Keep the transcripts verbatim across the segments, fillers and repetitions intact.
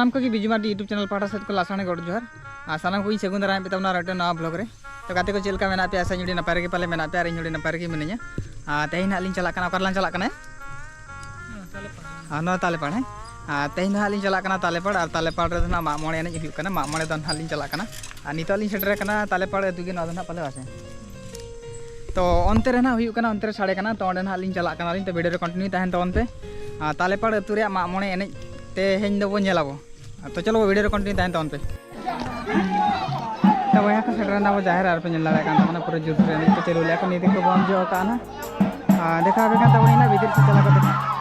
ᱥᱟᱱᱟᱢ ᱠᱚᱜᱮ ᱵᱤᱡᱩ Mardi YouTube channel ᱯᱟᱦᱴᱟ ᱥᱮᱫ ᱠᱷᱚᱱ ᱞᱟᱥᱟᱲᱦᱮᱫ ᱜᱚᱰ ᱡᱚᱦᱟᱨ᱾ ᱟᱨ ᱥᱟᱱᱟᱢ ᱠᱚᱧ ᱥᱟᱹᱜᱩᱱ ᱫᱟᱨᱟᱢᱮᱫ ᱯᱮ ᱛᱟᱵᱚᱱᱟ ᱟᱨ ᱢᱤᱫᱴᱮᱱ ᱱᱟᱣᱟ vlog ᱨᱮ᱾ ᱛᱚ ᱜᱟᱛᱮ ᱠᱚ, ᱪᱮᱫ ᱞᱮᱠᱟ ᱢᱮᱱᱟᱜ ᱯᱮᱭᱟ? ᱟᱥᱟᱧ ᱟᱹᱰᱤ ᱱᱟᱯᱟᱭ ᱨᱮᱜᱮ ᱯᱟᱞᱮ ᱢᱮᱱᱟᱜ ᱯᱮᱭᱟ ᱟᱨ ᱤᱧ ᱦᱚᱸ ᱟᱹᱰᱤ ᱱᱟᱯᱟᱭ ᱨᱮᱜᱮ ᱢᱤᱱᱟᱹᱧᱟ᱾ ᱟᱨ ᱛᱮᱦᱮᱧ ᱱᱟᱦᱟᱜ ᱞᱤᱧ ᱪᱟᱞᱟᱜ ᱠᱟᱱᱟ᱾ ᱚᱠᱟ ᱨᱮᱞᱟᱝ ᱪᱟᱞᱟᱜ ᱠᱟᱱᱟ? ᱟᱨ ᱱᱚᱣᱟ ᱛᱟᱞᱮᱯᱟᱲ, ᱦᱮᱸ᱾ ᱟᱨ ᱛᱮᱦᱮᱧ ᱫᱚ ᱦᱟᱸᱜ ᱞᱤᱧ ᱪᱟᱞᱟᱜ ᱠᱟᱱᱟ ᱛᱟᱞᱮᱯᱟᱲ, ᱟᱨ ᱛᱟᱞᱮᱯᱟᱲ ᱨᱮᱫᱚ ᱱᱟᱦᱟᱜ ᱢᱟᱜ ᱢᱚᱬᱮ ᱮᱱᱮᱡ ᱦᱩᱭᱩᱜ ᱠᱟᱱᱟ᱾ ᱢᱟᱜ ᱢᱚᱬᱮ ᱫᱚ ᱱᱟᱦᱟᱜ ᱞᱤᱧ ᱪᱟᱞᱟᱜ ᱠᱟᱱᱟ᱾ ᱟᱨ ᱱᱤᱛᱚᱜ ᱞᱤᱧ ᱥᱮᱴᱮᱨ ᱟᱠᱟᱱᱟ ᱛᱟᱞᱮᱯᱟᱲ ᱟᱹᱛᱩ ᱜᱮ, ᱱᱚᱣᱟ ᱫᱚ ᱱᱟᱦᱟᱜ ᱯᱟᱞᱮ ᱵᱟᱥᱮ᱾ ᱛᱚ ᱚᱱᱛᱮ ᱨᱮ ᱱᱟᱦᱟᱜ ᱦᱩᱭᱩᱜ ᱠᱟᱱᱟ, ᱚᱱᱛᱮ ᱨᱮ ᱥᱟᱰᱮ ᱠᱟᱱᱟ, ᱛᱚ ᱚᱸᱰᱮ ᱱᱟᱦᱟᱜ ᱞᱤᱧ ᱪᱟᱞᱟᱜ ᱠᱟᱱᱟᱞᱤᱧ᱾ ᱛᱚ video ᱨᱮ continue ᱛᱟᱦᱮᱱ ᱛᱟᱵᱚᱱ ᱯᱮ᱾ ᱟᱨ ᱛᱟᱞᱮᱯᱟᱲ ᱟᱹᱛᱩ ᱨᱮᱭᱟᱜ ᱢᱟᱜ ᱢᱚᱬᱮ ᱮᱱᱮᱡ ᱛᱮᱦᱮᱧ ᱫᱚᱵᱚᱱ ᱧᱮᱞᱟᱵᱚ᱾ ᱛᱚ ᱪᱚᱞᱚ, video ᱨᱮ continue ᱛᱟᱦᱮᱱ ᱛᱟᱵᱚᱱ ᱯᱮ᱾ ᱛᱚ ᱵᱚᱭᱦᱟ ᱠᱚ, ᱥᱮᱴᱮᱨ ᱮᱱᱟ ᱵᱚ ᱡᱟᱦᱮᱨ, ᱟᱨ ᱯᱮ ᱧᱮᱞ ᱫᱟᱲᱮᱭᱟᱜ ᱠᱟᱱ ᱛᱟᱵᱚᱱᱟ ᱯᱩᱨᱟᱹ ᱡᱳᱨ ᱥᱳᱨ ᱮᱱᱮᱡ ᱠᱚ ᱪᱟᱹᱞᱩ ᱞᱮᱫᱟ ᱠᱚ, ᱱᱤᱛ ᱜᱮᱠᱚ ᱵᱚᱱᱫ ᱧᱚᱜ ᱟᱠᱟᱫᱼᱟ ᱱᱟ᱾ ᱟᱨ ᱫᱮᱠᱷᱟᱣ ᱟᱯᱮ ᱠᱟᱱ ᱛᱟᱵᱚᱱᱟ ᱤᱱᱟᱹ ᱵᱷᱤᱛᱤᱨ ᱥᱮᱫ ᱪᱟᱞᱟᱣ ᱠᱟᱛᱮ᱾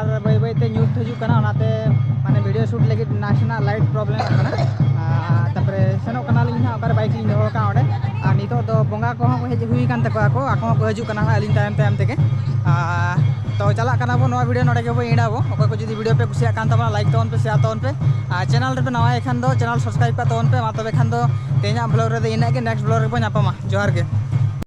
ᱟᱨ ᱵᱟᱹᱭ ᱵᱟᱹᱭ ᱛᱮ ᱧᱩᱛ ᱦᱤᱡᱩᱜ ᱠᱟᱱᱟ, ᱚᱱᱟᱛᱮ ᱢᱟᱱᱮ ᱵᱷᱤᱰᱤᱭᱳ ᱥᱩᱴ ᱞᱟᱹᱜᱤᱫ ᱱᱟᱥᱮᱱᱟᱜ ᱞᱟᱭᱤᱴ ᱯᱨᱚᱵᱞᱮᱢᱚᱜ ᱠᱟᱱᱟ᱾ ᱟᱨ ᱛᱟᱨᱯᱚᱨᱮ ᱥᱮᱱᱚᱜ ᱠᱟᱱᱟᱞᱤᱧ ᱦᱟᱸᱜ ᱚᱠᱟᱨᱮ ᱵᱟᱭᱤᱠ ᱞᱤᱧ ᱫᱚᱦᱚ ᱠᱟᱜᱼᱟ ᱚᱸᱰᱮ᱾ ᱟᱨ ᱱᱤᱛᱚᱜ ᱫᱚ ᱵᱚᱸᱜᱟ ᱠᱚᱦᱚᱸ ᱠᱚ ᱦᱮᱡ ᱦᱩᱭ ᱟᱠᱟᱱ ᱛᱟᱠᱚᱣᱟ, ᱟᱠᱚ ᱟᱠᱚ ᱦᱚᱸᱠᱚ ᱦᱤᱡᱩᱜ ᱠᱟᱱᱟ ᱦᱟᱸᱜ ᱟᱹᱞᱤᱧ ᱛᱟᱭᱚᱢ ᱛᱟᱭᱚᱢ ᱛᱮᱜᱮ᱾ ᱟᱨ ᱛᱚ ᱪᱟᱞᱟᱜ ᱠᱟᱱᱟ ᱵᱚᱱ, ᱱᱚᱣᱟ ᱵᱷᱤᱰᱤᱭᱳ ᱱᱚᱰᱮ ᱜᱮᱵᱚᱱ ᱮᱱᱰᱟᱵᱚ᱾ ᱚᱠᱚᱭ ᱠᱚ ᱡᱩᱫᱤ ᱵᱷᱤᱰᱤᱭᱳ ᱯᱮ ᱠᱩᱥᱤᱭᱟᱜ ᱠᱟᱱ ᱛᱟᱵᱚᱱᱟ, ᱞᱟᱭᱤᱠ ᱛᱟᱵᱚᱱ ᱯᱮ, ᱥᱮᱭᱟᱨ ᱛᱟᱵᱚᱱ ᱯᱮ᱾ ᱟᱨ ᱪᱮᱱᱮᱞ ᱨᱮᱯᱮ ᱱᱟᱣᱟ ᱜᱮ ᱠᱷᱟᱱ ᱫᱚ ᱪᱮᱱᱮᱞ ᱥᱟᱵᱥᱠᱨᱟᱭᱤᱵ ᱠᱟᱜ ᱛᱟᱵᱚᱱ ᱯᱮ᱾ ᱢᱟ ᱛᱚᱵᱮ ᱠᱷᱟᱱ ᱫᱚ ᱛᱮᱦᱮᱧᱟᱜ ᱵᱞᱚᱜ ᱨᱮᱫᱚ ᱤᱱᱟᱹᱜ ᱜᱮ, ᱱᱮᱠᱥᱴ ᱵᱞᱚᱜ ᱨᱮᱵᱚᱱ ᱧᱟᱯᱟᱢᱟ᱾ ᱡᱚᱦᱟᱨ ᱜᱮ᱾